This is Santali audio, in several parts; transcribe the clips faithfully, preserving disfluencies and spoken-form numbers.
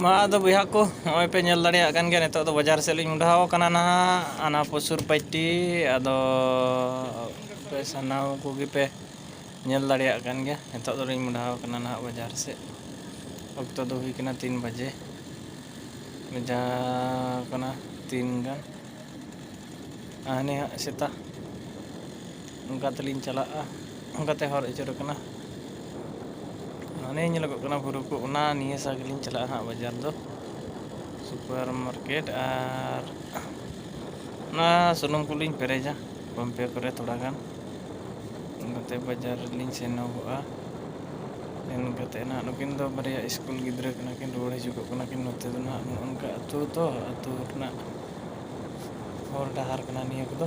ᱢᱟ ᱟᱫᱚ ᱵᱚᱭᱦᱟ ᱠᱚ, ᱱᱚᱜᱼᱚᱭ ᱯᱮ ᱧᱮᱞ ᱫᱟᱲᱮᱭᱟᱜ ᱠᱟᱱ ᱜᱮᱭᱟ, ᱱᱤᱛᱚᱜ ᱫᱚ ᱵᱟᱡᱟᱨ ᱥᱮᱫ ᱞᱤᱧ ᱢᱚᱦᱰᱟᱣ ᱠᱟᱱᱟ ᱱᱟᱦᱟᱜ, ᱟᱱᱟ ᱯᱚᱥᱩᱨ ᱯᱟᱹᱴᱤ᱾ ᱟᱫᱚ ᱯᱮ ᱥᱟᱱᱟᱢ ᱠᱚᱜᱮ ᱯᱮ ᱧᱮᱞ ᱫᱟᱲᱮᱭᱟᱜ ᱠᱟᱱ ᱜᱮᱭᱟ, ᱱᱤᱛᱚᱜ ᱫᱚᱞᱤᱧ ᱢᱚᱦᱰᱟᱣ ᱠᱟᱱᱟ ᱱᱟᱦᱟᱜ ᱵᱟᱡᱟᱨ ᱥᱮᱫ᱾ ᱚᱠᱛᱚ ᱫᱚ ᱦᱩᱭ ᱠᱟᱱᱟ ᱛᱤᱱ ᱵᱟᱡᱮ, ᱵᱟᱡᱟᱣ ᱠᱟᱱᱟ ᱛᱤᱱ ᱜᱟᱱ᱾ ᱦᱟᱱᱮ ᱦᱟᱸᱜ ᱥᱮᱛᱟ ᱚᱱᱠᱟ ᱛᱮᱞᱤᱧ ᱪᱟᱞᱟᱜᱼᱟ, ᱚᱱᱠᱟᱛᱮ ᱦᱚᱨ ᱟᱹᱪᱩᱨ ᱟᱠᱟᱱᱟ᱾ ᱦᱟᱱᱮ ᱧᱮᱞᱚᱜᱚᱜ ᱠᱟᱱᱟ ᱵᱩᱨᱩ ᱠᱚ, ᱚᱱᱟ ᱱᱤᱭᱟᱹ ᱥᱟᱦᱟ ᱜᱮᱞᱤᱧ ᱪᱟᱞᱟᱜᱼᱟ ᱦᱟᱸᱜ ᱵᱟᱡᱟᱨ ᱫᱚ, ᱥᱩᱯᱟᱨ ᱢᱟᱨᱠᱮᱴ᱾ ᱟᱨ ᱚᱱᱟ ᱥᱩᱱᱩᱢ ᱠᱚᱞᱤᱧ ᱯᱮᱨᱮᱡᱟ ᱯᱟᱢᱯᱮ ᱠᱚᱨᱮ ᱛᱷᱚᱲᱟ ᱜᱟᱱ, ᱚᱱᱠᱟᱛᱮ ᱵᱟᱡᱟᱨ ᱨᱮᱞᱤᱧ ᱥᱮᱱᱚᱜᱚᱜᱼᱟ᱾ ᱥᱮᱱ ᱠᱟᱛᱮ ᱱᱟᱦᱟᱜ ᱱᱩᱠᱤᱱ ᱫᱚ ᱵᱟᱨᱭᱟ ᱥᱠᱩᱞ ᱜᱤᱫᱽᱨᱟᱹ ᱠᱟᱱᱟ ᱠᱤᱱ, ᱨᱩᱣᱟᱹᱲ ᱦᱤᱡᱩᱜᱚᱜ ᱠᱟᱱᱟ ᱠᱤᱱ᱾ ᱱᱚᱛᱮ ᱫᱚ ᱱᱟᱦᱟᱜ ᱱᱚᱜᱼᱚ ᱱᱚᱝᱠᱟ ᱟᱹᱛᱩ ᱛᱚ, ᱟᱹᱛᱩ ᱨᱮᱱᱟᱜ ᱦᱚᱨ ᱰᱟᱦᱟᱨ ᱠᱟᱱᱟ ᱱᱤᱭᱟᱹ ᱠᱚᱫᱚ᱾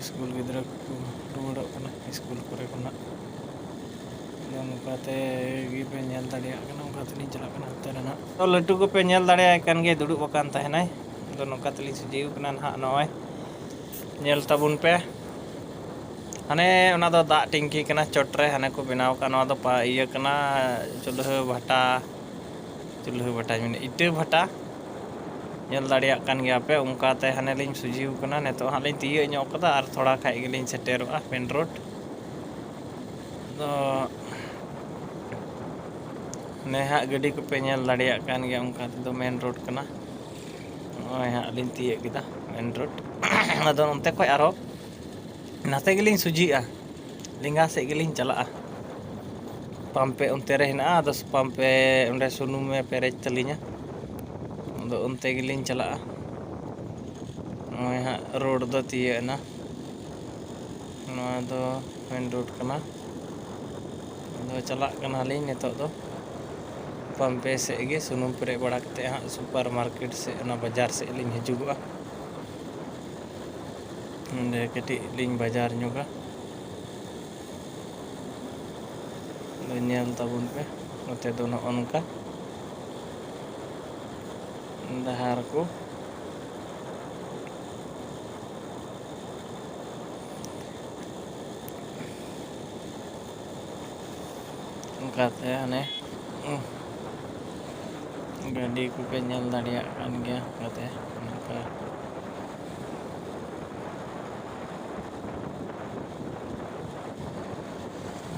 ᱥᱠᱩᱞ ᱜᱤᱫᱽᱨᱟᱹ ᱠᱚ ᱨᱩᱣᱟᱹᱲᱚᱜ ᱠᱟᱱᱟ ᱥᱠᱩᱞ ᱠᱚᱨᱮ ᱠᱷᱚᱱᱟᱜ᱾ ᱟᱫᱚ ᱱᱚᱝᱠᱟ ᱛᱮᱜᱮ ᱯᱮ ᱧᱮᱞ ᱫᱟᱲᱮᱭᱟᱜ ᱠᱟᱱᱟ, ᱚᱱᱠᱟ ᱛᱮᱞᱤᱧ ᱪᱟᱞᱟᱜ ᱠᱟᱱᱟ ᱦᱟᱱᱛᱮ ᱨᱮ ᱱᱟᱦᱟᱜ᱾ ᱛᱚ ᱞᱟᱹᱴᱩ ᱠᱚᱯᱮ ᱧᱮᱞ ᱫᱟᱲᱮᱭᱟᱭ ᱠᱟᱱ ᱜᱮᱭᱟ, ᱫᱩᱲᱩᱵ ᱟᱠᱟᱱ ᱛᱟᱦᱮᱱᱟᱭ᱾ ᱟᱫᱚ ᱱᱚᱝᱠᱟ ᱛᱮᱞᱤᱧ ᱥᱚᱡᱷᱮ ᱟᱠᱟᱱᱟ ᱱᱟᱦᱟᱜ, ᱱᱚᱜᱼᱚᱭ ᱧᱮᱞ ᱛᱟᱵᱚᱱ ᱯᱮ᱾ ᱦᱟᱱᱮ ᱚᱱᱟ ᱫᱚ ᱫᱟᱜ ᱴᱮᱝᱠᱤ ᱠᱟᱱᱟ ᱪᱚᱴ ᱨᱮ, ᱦᱟᱱᱮ ᱠᱚ ᱵᱮᱱᱟᱣ ᱠᱟᱜ᱾ ᱱᱚᱣᱟ ᱫᱚ ᱯᱟ-, ᱤᱭᱟᱹ ᱠᱟᱱᱟ, ᱪᱩᱞᱦᱟᱹ ᱵᱷᱟᱴᱟ, ᱪᱩᱞᱦᱟᱹ ᱵᱷᱟᱴᱟᱧ ᱢᱮᱱᱮᱫ, ᱤᱴᱟᱹ ᱵᱷᱟᱴᱟ᱾ ᱧᱮᱞ ᱫᱟᱲᱮᱭᱟᱜ ᱠᱟᱱ ᱜᱮᱭᱟ ᱯᱮ᱾ ᱚᱱᱠᱟᱛᱮ ᱦᱟᱱᱮ ᱞᱤᱧ ᱥᱚᱡᱷᱮ ᱟᱠᱟᱱᱟ, ᱱᱤᱛᱚᱜ ᱦᱟᱸᱜ ᱞᱤᱧ ᱛᱤᱭᱟᱹᱜ ᱧᱚᱜ ᱠᱟᱫᱟ, ᱟᱨ ᱛᱷᱚᱲᱟ ᱠᱷᱟᱡ ᱜᱮᱞᱤᱧ ᱥᱮᱴᱮᱨᱚᱜᱼᱟ ᱢᱮᱱ ᱨᱳᱰ᱾ ᱟᱫᱚ ᱱᱮ ᱦᱟᱸᱜ ᱜᱟᱹᱰᱤ ᱠᱚᱯᱮ ᱧᱮᱞ ᱫᱟᱲᱮᱭᱟᱜ ᱠᱟᱱ ᱜᱮᱭᱟ, ᱚᱱᱠᱟ ᱛᱮᱫᱚ ᱢᱮᱱ ᱨᱳᱰ ᱠᱟᱱᱟ᱾ ᱱᱚᱜᱼᱚᱭ ᱦᱟᱸᱜ ᱞᱤᱧ ᱛᱤᱭᱟᱹᱜ ᱠᱮᱫᱟ ᱢᱮᱱ ᱨᱳᱰ᱾ ᱟᱫᱚ ᱱᱚᱱᱛᱮ ᱠᱷᱚᱡ ᱟᱨᱦᱚᱸ ᱱᱟᱛᱮ ᱜᱮᱞᱤᱧ ᱥᱚᱡᱷᱮᱜᱼᱟ, ᱞᱮᱸᱜᱟ ᱥᱮᱫ ᱜᱮᱞᱤᱧ ᱪᱟᱞᱟᱜᱼᱟ᱾ ᱯᱟᱢᱯᱮ ᱚᱱᱛᱮ ᱨᱮ ᱦᱮᱱᱟᱜᱼᱟ, ᱟᱫᱚ ᱯᱟᱢᱯᱮ ᱚᱸᱰᱮ ᱥᱩᱱᱩᱢᱮ ᱯᱮᱨᱮᱡ ᱛᱟᱹᱞᱤᱧᱟ, ᱟᱫᱚ ᱚᱱᱛᱮ ᱜᱮᱞᱤᱧ ᱪᱟᱞᱟᱜᱼᱟ᱾ ᱱᱚᱜᱼᱚᱭ ᱦᱟᱸᱜ ᱨᱳᱰ ᱫᱚ ᱛᱤᱭᱟᱹᱜ ᱮᱱᱟ, ᱱᱚᱣᱟ ᱫᱚ ᱢᱮᱱ ᱨᱳᱰ ᱠᱟᱱᱟ᱾ ᱟᱫᱚ ᱪᱟᱞᱟᱜ ᱠᱟᱱᱟᱞᱤᱧ ᱱᱤᱛᱚᱜ ᱫᱚ ᱯᱟᱢᱯᱮ ᱥᱮᱫ ᱜᱮ, ᱥᱩᱱᱩᱢ ᱯᱮᱨᱮᱡ ᱵᱟᱲᱟ ᱠᱟᱛᱮᱫ ᱦᱟᱸᱜ ᱥᱩᱯᱟᱨ ᱢᱟᱨᱠᱮᱴ ᱥᱮᱫ, ᱚᱱᱟ ᱵᱟᱡᱟᱨ ᱥᱮᱫ ᱞᱤᱧ ᱦᱤᱡᱩᱜᱚᱜᱼᱟ᱾ ᱱᱚᱸᱰᱮ ᱠᱟᱹᱴᱤᱡ ᱞᱤᱧ ᱵᱟᱡᱟᱨ ᱧᱚᱜᱟ᱾ ᱟᱫᱚ ᱧᱮᱞ ᱛᱟᱵᱚᱱ ᱯᱮ, ᱱᱚᱛᱮ ᱫᱚ ᱱᱚᱜᱼᱚ ᱱᱚᱝᱠᱟ ᱰᱟᱦᱟᱨ ᱠᱚ᱾ ᱚᱱᱠᱟᱛᱮ ᱦᱟᱱᱮ, ᱩᱸ, ᱜᱟᱹᱰᱤ ᱠᱚᱯᱮ ᱧᱮᱞ ᱫᱟᱲᱮᱭᱟᱜ ᱠᱟᱱ ᱜᱮᱭᱟ ᱜᱟᱛᱮ, ᱱᱚᱝᱠᱟ᱾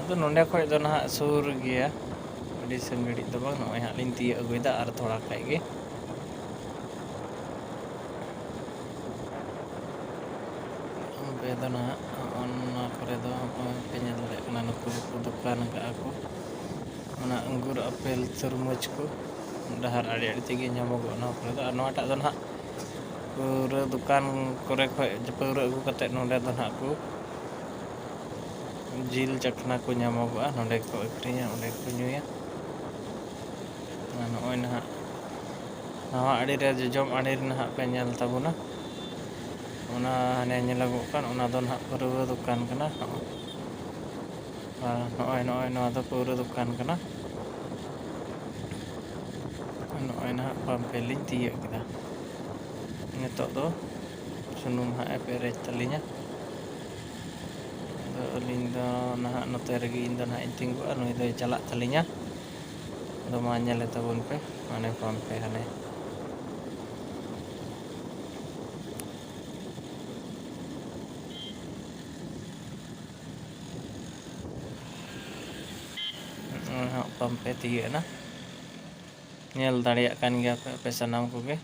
ᱟᱫᱚ ᱱᱚᱸᱰᱮ ᱠᱷᱚᱡ ᱫᱚ ᱱᱟᱦᱟᱜ ᱥᱩᱨ ᱜᱮᱭᱟ, ᱟᱹᱰᱤ ᱥᱟᱺᱜᱤᱧ ᱫᱚ ᱵᱟᱝ᱾ ᱱᱚᱜᱼᱚᱭ ᱦᱟᱸᱜ ᱞᱤᱧ ᱛᱤᱭᱳᱜ ᱟᱹᱜᱩᱭᱮᱫᱟ ᱟᱨ ᱛᱷᱚᱲᱟ ᱠᱷᱟᱡ ᱜᱮ᱾ ᱟᱯᱮ ᱫᱚ ᱱᱟᱦᱟᱜ ᱦᱚᱸᱜᱼᱚ ᱱᱚᱣᱟ ᱠᱚᱨᱮ ᱫᱚ ᱱᱚᱜᱼᱚᱭ ᱯᱮ ᱧᱮᱞ ᱫᱟᱲᱮᱭᱟᱜ ᱠᱟᱱᱟ, ᱱᱩᱠᱩ ᱫᱚᱠᱚ ᱫᱚᱠᱟᱱ ᱟᱠᱟᱫᱼᱟ ᱠᱚ ᱚᱱᱟ ᱟᱝᱜᱩᱨ, ᱟᱯᱮᱞ, ᱛᱚᱨᱢᱩᱡᱽ ᱠᱚ ᱰᱟᱦᱟᱨ ᱟᱲᱮ ᱟᱲᱮ ᱛᱮᱜᱮ ᱧᱟᱢᱚᱜᱚᱜᱼᱟ ᱱᱚᱣᱟ ᱠᱚᱨᱮ ᱫᱚ᱾ ᱟᱨ ᱱᱚᱣᱟᱴᱟᱜ ᱫᱚ ᱱᱟᱦᱟᱜ ᱯᱟᱹᱣᱨᱟᱹ ᱫᱚᱠᱟᱱ ᱠᱚᱨᱮ ᱠᱷᱚᱡ ᱯᱟᱹᱣᱨᱟᱹ ᱟᱹᱜᱩ ᱠᱟᱛᱮᱫ ᱱᱚᱸᱰᱮ ᱫᱚ ᱱᱟᱦᱟᱜ ᱠᱚ ᱡᱤᱞ ᱪᱟᱠᱷᱱᱟ ᱠᱚ ᱧᱟᱢᱚᱜᱚᱜᱼᱟ, ᱱᱚᱸᱰᱮ ᱜᱮᱠᱚ ᱟᱹᱠᱷᱨᱤᱧᱟ, ᱚᱸᱰᱮ ᱜᱮᱠᱚ ᱧᱩᱭᱟ᱾ ᱟᱨ ᱱᱚᱜᱼᱚᱭ ᱱᱟᱦᱟᱜ ᱱᱟᱣᱟ ᱟᱲᱮ ᱨᱮ, ᱡᱚᱡᱚᱢ ᱟᱲᱮ ᱨᱮ ᱱᱟᱦᱟᱜ ᱯᱮ ᱧᱮᱞ ᱛᱟᱵᱚᱱᱟ, ᱚᱱᱟ ᱦᱟᱱᱮ ᱧᱮᱞᱚᱜᱚᱜ ᱠᱟᱱ, ᱚᱱᱟ ᱫᱚ ᱱᱟᱦᱟᱜ ᱯᱟᱹᱣᱨᱟᱹ ᱫᱚᱠᱟᱱ ᱠᱟᱱᱟ᱾ ᱟᱨ ᱱᱚᱜᱼᱚᱭ, ᱱᱚᱜᱼᱚᱭ ᱱᱚᱣᱟ ᱫᱚ ᱯᱟᱹᱣᱨᱟᱹ ᱫᱚᱠᱟᱱ ᱠᱟᱱᱟ᱾ ᱱᱚᱜᱼᱚᱭ ᱱᱟᱦᱟᱜ ᱯᱟᱢᱯ ᱞᱤᱧ ᱛᱤᱭᱳᱜ ᱠᱮᱫᱟ᱾ ᱱᱤᱛᱚᱜ ᱫᱚ ᱥᱩᱱᱩᱢ ᱦᱟᱸᱜ ᱮ ᱯᱮᱨᱮᱡ ᱛᱟᱹᱞᱤᱧᱟ᱾ ᱟᱫᱚ ᱟᱹᱞᱤᱧ ᱫᱚ ᱱᱟᱦᱟᱜ ᱱᱚᱛᱮ ᱨᱮᱜᱮ ᱤᱧ ᱫᱚ ᱱᱟᱦᱟᱜ ᱤᱧ ᱛᱤᱸᱜᱩᱜᱼᱟ, ᱱᱩᱭ ᱫᱚᱭ ᱪᱟᱞᱟᱜ ᱛᱟᱹᱞᱤᱧᱟ᱾ ᱟᱫᱚ ᱢᱟ ᱧᱮᱞᱮ ᱛᱟᱵᱚᱱ ᱯᱮ, ᱦᱟᱱᱮ ᱯᱟᱢᱯ ᱯᱮ ᱦᱟᱱᱮ᱾ ᱱᱚᱜᱼᱚᱭ ᱦᱟᱸᱜ ᱯᱟᱢᱯ ᱮ ᱛᱤᱭᱳᱜ ᱮᱱᱟ᱾ ᱧᱮᱞ ᱫᱟᱲᱮᱭᱟᱜ ᱠᱟᱱ ᱜᱮᱭᱟ ᱯᱮ ᱟᱯᱮ ᱥᱟᱱᱟᱢ ᱠᱚᱜᱮ᱾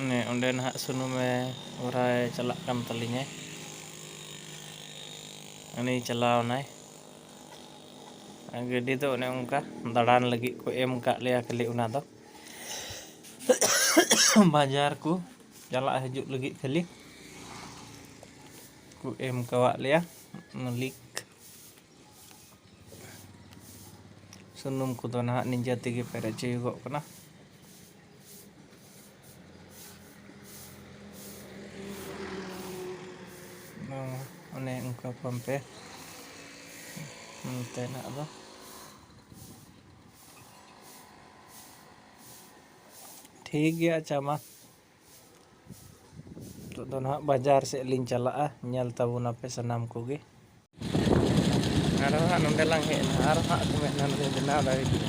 ᱚᱱᱮ ᱚᱸᱰᱮ ᱱᱟᱦᱟᱜ ᱥᱩᱱᱩᱢᱮ ᱵᱷᱚᱨᱟᱭ ᱪᱟᱞᱟᱜ ᱠᱟᱱ ᱛᱟᱹᱞᱤᱧᱟᱭ᱾ ᱩᱱᱤ ᱪᱟᱞᱟᱣ ᱮᱱᱟᱭ᱾ ᱟᱨ ᱜᱟᱹᱰᱤ ᱫᱚ ᱚᱱᱮ ᱚᱱᱠᱟ ᱫᱟᱬᱟᱱ ᱞᱟᱹᱜᱤᱫ ᱠᱚ ᱮᱢ ᱠᱟᱜ ᱞᱮᱭᱟ ᱠᱷᱟᱹᱞᱤ ᱚᱱᱟ ᱫᱚ᱾ ᱵᱟᱡᱟᱨ ᱠᱚ ᱪᱟᱞᱟᱜ ᱦᱤᱡᱩᱜ ᱞᱟᱹᱜᱤᱫ ᱠᱷᱟᱹᱞᱤ ᱠᱚ ᱮᱢ ᱠᱟᱣᱟᱫ ᱞᱮᱭᱟ ᱢᱟᱹᱞᱤᱠ᱾ ᱥᱩᱱᱩᱢ ᱠᱚᱫᱚ ᱱᱟᱦᱟᱜ ᱱᱤᱡᱮ ᱛᱮᱜᱮ ᱯᱮᱨᱮᱡ ᱦᱩᱭᱩᱜᱚᱜ ᱠᱟᱱᱟ᱾ ᱚᱱᱮ ᱚᱱᱠᱟ ᱯᱟᱢᱯ ᱯᱮ ᱱᱚᱛᱮᱱᱟᱜ ᱫᱚ᱾ ᱴᱷᱤᱠ ᱜᱮᱭᱟ, ᱟᱪᱪᱷᱟ ᱢᱟ᱾ ᱱᱤᱛᱚᱜ ᱫᱚ ᱱᱟᱦᱟᱜ ᱵᱟᱡᱟᱨ ᱥᱮᱫ ᱞᱤᱧ ᱪᱟᱞᱟᱜᱼᱟ, ᱧᱮᱞ ᱛᱟᱵᱚᱱᱟᱯᱮ ᱥᱟᱱᱟᱢ ᱠᱚᱜᱮ᱾ ᱟᱨᱦᱚᱸ ᱦᱟᱸᱜ ᱱᱚᱸᱰᱮ ᱞᱟᱝ ᱦᱮᱡ ᱮᱱᱟ, ᱟᱨᱦᱚᱸ ᱦᱟᱸᱜ ᱠᱚ ᱢᱮᱱᱟ ᱱᱚᱸᱰᱮ ᱵᱮᱱᱟᱣ ᱫᱟᱲᱮ ᱠᱮᱭᱟ᱾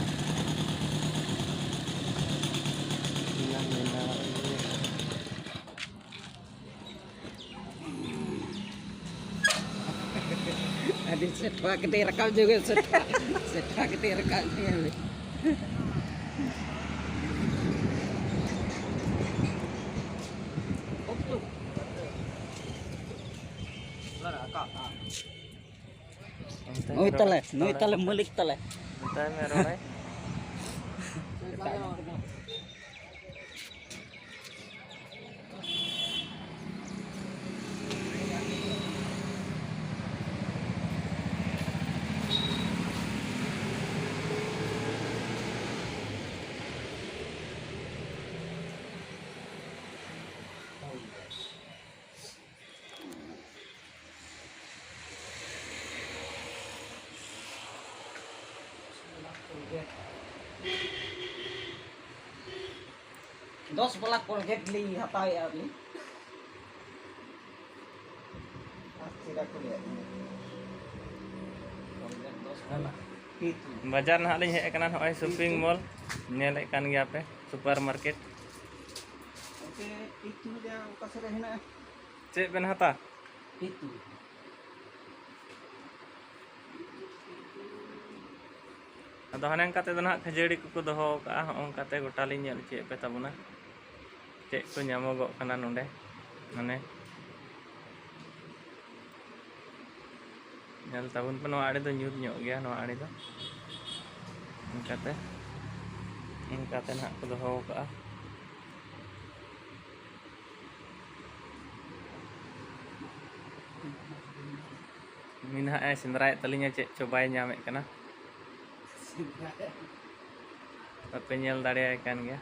ᱵᱮᱱᱟᱣ, ᱵᱮᱱᱟᱣ᱾ ᱟᱹᱰᱤ ᱥᱮᱴᱷᱟ ᱠᱟᱛᱮ ᱨᱟᱠᱟᱵ ᱡᱚᱜᱮ, ᱥᱮᱴᱷᱟ, ᱥᱮᱴᱷᱟ ᱠᱟᱛᱮ ᱨᱟᱠᱟᱵ ᱡᱚᱜᱮ᱾ ᱱᱩᱭ ᱛᱟᱞᱮ, ᱱᱩᱭ ᱛᱟᱞᱮ ᱢᱟᱹᱞᱤᱠ ᱛᱟᱞᱮ᱾ ᱢᱮᱛᱟᱭ ᱢᱮ, ᱨᱚᱲᱟᱭ᱾ ᱫᱚᱥ ᱵᱟᱞᱟ ᱠᱚᱞᱜᱮᱴ ᱞᱤᱧ ᱦᱟᱛᱟᱣᱮᱫᱼᱟ ᱟᱹᱞᱤᱧ᱾ ᱟᱨ ᱪᱮᱫ ᱠᱚ ᱞᱟᱹᱭᱟ? ᱠᱚᱞᱜᱮᱴ ᱫᱚᱥ ᱵᱟᱞᱟ᱾ ᱵᱟᱡᱟᱨ ᱱᱟᱦᱟᱜ ᱞᱤᱧ ᱦᱮᱡ ᱟᱠᱟᱱᱟ, ᱱᱚᱜᱼᱚᱭ ᱥᱚᱯᱤᱝ ᱢᱚᱞ ᱧᱮᱞᱮᱫ ᱠᱟᱱ ᱜᱮᱭᱟ ᱯᱮ, ᱥᱩᱯᱟᱨ ᱢᱟᱨᱠᱮᱴ᱾ ᱚᱱᱛᱮ ᱯᱤᱛᱩ ᱨᱮᱭᱟᱜ ᱚᱠᱟ ᱥᱮᱫ ᱨᱮ ᱦᱮᱱᱟᱜᱼᱟ? ᱪᱮᱫ ᱵᱮᱱ ᱦᱟᱛᱟ? ᱯᱤᱛᱩ᱾ ᱟᱫᱚ ᱦᱟᱱᱮ ᱚᱱᱠᱟ ᱛᱮᱫᱚ ᱱᱟᱦᱟᱜ ᱠᱷᱟᱹᱡᱟᱹᱲᱤ ᱠᱚᱠᱚ ᱫᱚᱦᱚ ᱟᱠᱟᱫᱼᱟ᱾ ᱦᱚᱸᱜᱼᱚ ᱱᱚᱝᱠᱟ ᱛᱮ ᱜᱚᱴᱟ ᱞᱤᱧ ᱧᱮᱞ ᱦᱚᱪᱚᱭᱮᱫ ᱯᱮ ᱛᱟᱵᱚᱱᱟ, ᱪᱮᱫ ᱠᱚ ᱧᱟᱢᱚᱜᱚᱜ ᱠᱟᱱᱟ ᱱᱚᱰᱮ᱾ ᱢᱟᱱᱮ, ᱧᱮᱞ ᱛᱟᱵᱚᱱ ᱯᱮ, ᱱᱚᱣᱟ ᱟᱲᱮ ᱫᱚ ᱧᱩᱛ ᱧᱚᱜ ᱜᱮᱭᱟ, ᱱᱚᱣᱟ ᱟᱲᱮ ᱫᱚ᱾ ᱚᱱᱠᱟᱛᱮ, ᱚᱱᱠᱟᱛᱮ ᱱᱟᱦᱟᱜ ᱠᱚ ᱫᱚᱦᱚ ᱟᱠᱟᱫᱼᱟ᱾ ᱩᱱᱤ ᱱᱟᱦᱟᱜ ᱮ ᱥᱮᱸᱫᱽᱨᱟᱭᱮᱫ ᱛᱟᱹᱞᱤᱧᱟ, ᱪᱮᱫ ᱪᱚ ᱵᱟᱭ ᱧᱟᱢᱮᱫ ᱠᱟᱱᱟ᱾ ᱵᱟᱯᱮ ᱧᱮᱞ ᱫᱟᱲᱮᱭᱟᱭ ᱠᱟᱱ ᱜᱮᱭᱟ᱾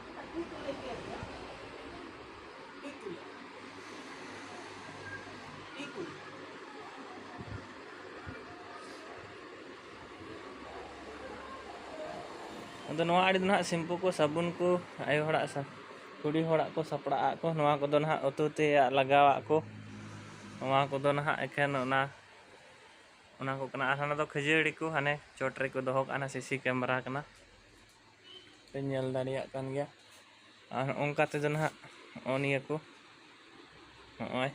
ᱟᱫᱚ ᱱᱚᱣᱟ ᱟᱲᱮ ᱫᱚ ᱱᱟᱦᱟᱜ ᱥᱮᱢᱯᱩ ᱠᱚ, ᱥᱟᱵᱚᱱ ᱠᱚ, ᱟᱭᱳ ᱦᱚᱲᱟᱜ ᱥᱟ-, ᱠᱩᱲᱤ ᱦᱚᱲᱟᱜ ᱠᱚ ᱥᱟᱯᱲᱟᱜ ᱟᱜ ᱠᱚ, ᱱᱚᱣᱟ ᱠᱚᱫᱚ ᱱᱟᱦᱟᱜ ᱩᱛᱩ ᱛᱮᱭᱟᱜ ᱞᱟᱜᱟᱣᱟᱜ ᱠᱚ, ᱱᱚᱣᱟ ᱠᱚᱫᱚ ᱱᱟᱦᱟᱜ ᱮᱠᱷᱮᱱ ᱚᱱᱟ ᱚᱱᱟ ᱠᱚ ᱠᱟᱱᱟ᱾ ᱟᱨ ᱦᱟᱱᱟ ᱫᱚ ᱠᱷᱟᱹᱡᱟᱹᱲᱤ ᱠᱚ ᱦᱟᱱᱮ ᱪᱚᱴ ᱨᱮᱠᱚ ᱫᱚᱦᱚ ᱠᱟᱜᱼᱟ, ᱦᱟᱱᱟ ᱥᱤᱥᱤ ᱠᱮᱢᱮᱨᱟ ᱠᱟᱱᱟ, ᱯᱮ ᱧᱮᱞ ᱫᱟᱲᱮᱭᱟᱜ ᱠᱟᱱ ᱜᱮᱭᱟ᱾ ᱟᱨ ᱚᱱᱠᱟ ᱛᱮᱫᱚ ᱱᱟᱦᱟᱜ ᱱᱚᱜᱼᱚ ᱱᱤᱭᱟᱹ ᱠᱚ ᱱᱚᱜᱼᱚᱭ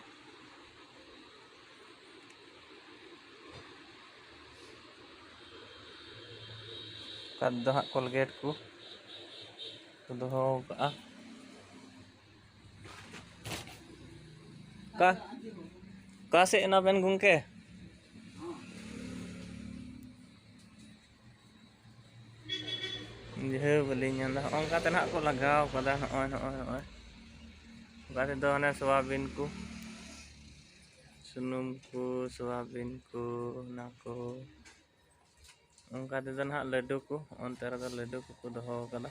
ᱚᱠᱟ ᱫᱚ ᱦᱟᱸᱜ ᱠᱚᱞᱜᱮᱴ ᱠᱚ ᱠᱚ ᱫᱚᱦᱚ ᱠᱟᱜᱼᱟ᱾ ᱚᱠᱟ ᱚᱠᱟ ᱥᱮᱫ ᱮᱱᱟᱵᱮᱱ ᱜᱚᱢᱠᱮ? ᱵᱩᱡᱷᱟᱹᱣ ᱵᱟᱹᱞᱤᱧ ᱧᱟᱢ ᱮᱫᱟ᱾ ᱦᱚᱸᱜᱼᱚ ᱱᱚᱝᱠᱟ ᱛᱮ ᱱᱟᱦᱟᱜ ᱠᱚ ᱞᱟᱜᱟᱣ ᱠᱟᱫᱟ᱾ ᱱᱚᱜᱼᱚᱭ ᱱᱚᱜᱼᱚᱭ ᱱᱚᱜᱼᱚᱭ ᱚᱱᱠᱟ ᱛᱮᱫᱚ ᱚᱱᱮ ᱥᱚᱣᱟᱵᱤᱱ ᱠᱚ, ᱥᱩᱱᱩᱢ ᱠᱚ, ᱥᱚᱣᱟᱵᱤᱱ ᱠᱚ, ᱚᱱᱟ ᱠᱚ᱾ ᱚᱱᱠᱟ ᱛᱮᱫᱚ ᱱᱟᱦᱟᱜ ᱞᱟᱹᱰᱩ ᱠᱚ, ᱚᱱᱛᱮ ᱨᱮᱫᱚ ᱞᱟᱹᱰᱩ ᱠᱚᱠᱚ ᱫᱚᱦᱚ ᱠᱟᱫᱟ᱾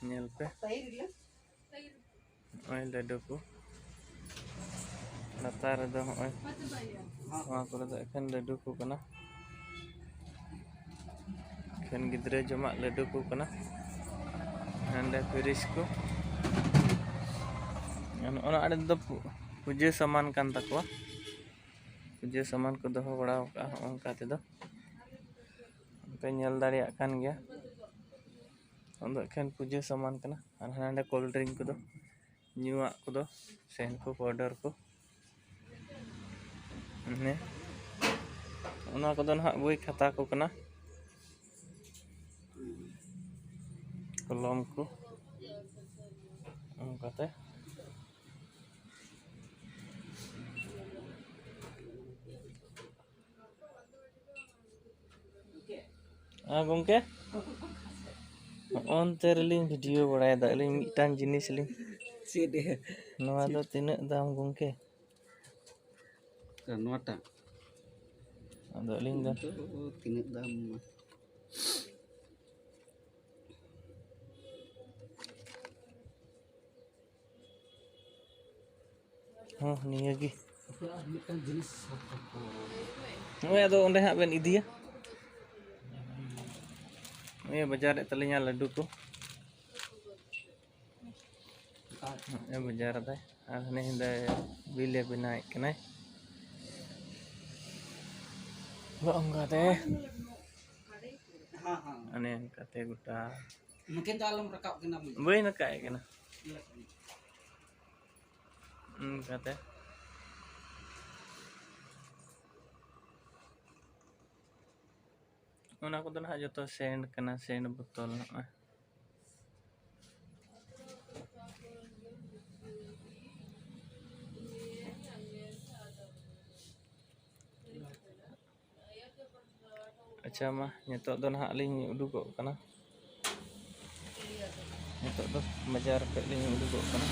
ᱧᱮᱞ ᱯᱮ, ᱱᱚᱜᱼᱚᱭ ᱞᱟᱹᱰᱩ ᱠᱚ᱾ ᱞᱟᱛᱟᱨ ᱨᱮᱫᱚ ᱱᱚᱜᱼᱚᱭ ᱱᱚᱣᱟ ᱠᱚᱨᱮ ᱫᱚ ᱮᱠᱷᱮᱱ ᱞᱟᱹᱰᱩ ᱠᱚ ᱠᱟᱱᱟ, ᱮᱠᱷᱮᱱ ᱜᱤᱫᱽᱨᱟᱹ ᱡᱚᱢᱟᱜ ᱞᱟᱹᱰᱩ ᱠᱚ ᱠᱟᱱᱟ᱾ ᱦᱟᱸᱰᱮ ᱯᱷᱤᱨᱤᱡᱽ ᱠᱚ, ᱱᱚᱜᱼᱚ ᱱᱚᱣᱟ ᱟᱲᱮ ᱫᱚ ᱯᱩ- ᱯᱩᱡᱟᱹ ᱥᱟᱢᱟᱱ ᱠᱟᱱ ᱛᱟᱠᱚᱣᱟ᱾ ᱯᱩᱡᱟᱹ ᱥᱟᱢᱟᱱ ᱠᱚ ᱫᱚᱦᱚ ᱵᱟᱲᱟ ᱟᱠᱟᱫᱼᱟ ᱦᱚᱸᱜᱼᱚ ᱱᱚᱝᱠᱟ ᱛᱮᱫᱚ᱾ ᱯᱮ ᱧᱮᱞ ᱫᱟᱲᱮᱭᱟᱜ ᱠᱟᱱ ᱜᱮᱭᱟ᱾ ᱚᱱᱟ ᱫᱚ ᱮᱠᱷᱮᱱ ᱯᱩᱡᱟᱹ ᱥᱟᱢᱟᱱ ᱠᱟᱱᱟ᱾ ᱟᱨ ᱦᱟᱸᱰᱮ ᱱᱟᱸᱰᱮ ᱠᱳᱞᱰ ᱰᱨᱤᱝᱠ ᱠᱚᱫᱚ, ᱧᱩᱣᱟᱜ ᱠᱚᱫᱚ, ᱥᱮᱱᱴ ᱠᱚ, ᱯᱟᱣᱰᱟᱨ ᱠᱚ, ᱢᱟᱱᱮ ᱚᱱᱟ ᱠᱚᱫᱚ ᱱᱟᱦᱟᱜ ᱵᱳᱭ ᱠᱷᱟᱛᱟ ᱠᱚ ᱠᱟᱱᱟ, ᱠᱚᱞᱚᱢ ᱠᱚ, ᱚᱱᱠᱟᱛᱮ᱾ ᱦᱮᱸ ᱜᱚᱢᱠᱮ, ᱦᱚᱸᱜᱼᱚᱱᱛᱮ ᱨᱮᱞᱤᱧ ᱵᱷᱤᱰᱤᱭᱳ ᱵᱟᱲᱟᱭᱮᱫᱟ ᱟᱹᱞᱤᱧ ᱢᱤᱫᱴᱟᱝ ᱡᱤᱱᱤᱥ ᱞᱤᱧ᱾ ᱪᱮᱫ? ᱱᱚᱣᱟ ᱫᱚ ᱛᱤᱱᱟᱹᱜ ᱫᱟᱢ ᱜᱚᱢᱠᱮ? ᱱᱚᱣᱟᱴᱟᱜ? ᱟᱫᱚ ᱟᱹᱞᱤᱧ ᱫᱚ ᱛᱤᱱᱟᱹᱜ ᱫᱟᱢ? ᱦᱚᱸ, ᱱᱤᱭᱟᱹ ᱜᱮ᱾ ᱟᱯᱮ ᱟᱨ ᱢᱤᱫᱴᱟᱝ ᱡᱤᱱᱤᱥ ᱥᱟᱵ ᱠᱟᱠᱚ᱾ ᱱᱚᱜᱼᱚᱭ ᱟᱫᱚ ᱚᱸᱰᱮ ᱦᱟᱸᱜ ᱵᱮᱱ ᱤᱫᱤᱭᱟ᱾ ᱱᱚᱜᱼᱚᱭ ᱵᱟᱡᱟᱨᱮᱫ ᱛᱟᱹᱞᱤᱧᱟ ᱞᱟᱹᱰᱩ ᱠᱚ᱾ ᱱᱚᱜᱼᱚᱭ ᱵᱟᱡᱟᱨ ᱮᱫᱟᱭ᱾ ᱟᱨ ᱦᱟᱱᱮ ᱦᱟᱸᱰᱮ ᱵᱤᱞᱮ ᱵᱮᱱᱟᱣᱮᱫ ᱠᱟᱱᱟᱭ᱾ ᱱᱚᱜᱼᱚ ᱱᱚᱝᱠᱟᱛᱮ᱾ ᱦᱮᱸ, ᱦᱮᱸ᱾ ᱚᱱᱮ ᱚᱱᱠᱟᱛᱮ ᱜᱚᱴᱟ᱾ ᱱᱩᱠᱤᱱ ᱫᱚ ᱟᱞᱚᱢ ᱨᱟᱠᱟᱵ ᱠᱤᱱᱟ ᱵᱚᱭᱦᱟ᱾ ᱵᱟᱹᱧ ᱨᱟᱠᱟᱵ ᱮ ᱠᱟᱱᱟ᱾ ᱚᱱᱠᱟᱛᱮ᱾ ᱚᱱᱟ ᱠᱚᱫᱚ ᱱᱟᱦᱟᱜ ᱡᱚᱛᱚ ᱥᱮᱱᱴ ᱠᱟᱱᱟ, ᱥᱮᱱᱴ ᱵᱳᱛᱚᱞ ᱱᱚᱜᱼᱚᱭ᱾ ᱟᱪᱪᱷᱟ, ᱢᱟ, ᱱᱤᱛᱚᱜ ᱫᱚ ᱱᱟᱦᱟᱜ ᱞᱤᱧ ᱩᱰᱩᱠᱚᱜ ᱠᱟᱱᱟ᱾ ᱱᱤᱛᱚᱜ ᱫᱚ ᱵᱟᱡᱟᱨ ᱠᱷᱚᱱ ᱞᱤᱧ ᱩᱰᱩᱠᱚᱜ ᱠᱟᱱᱟ᱾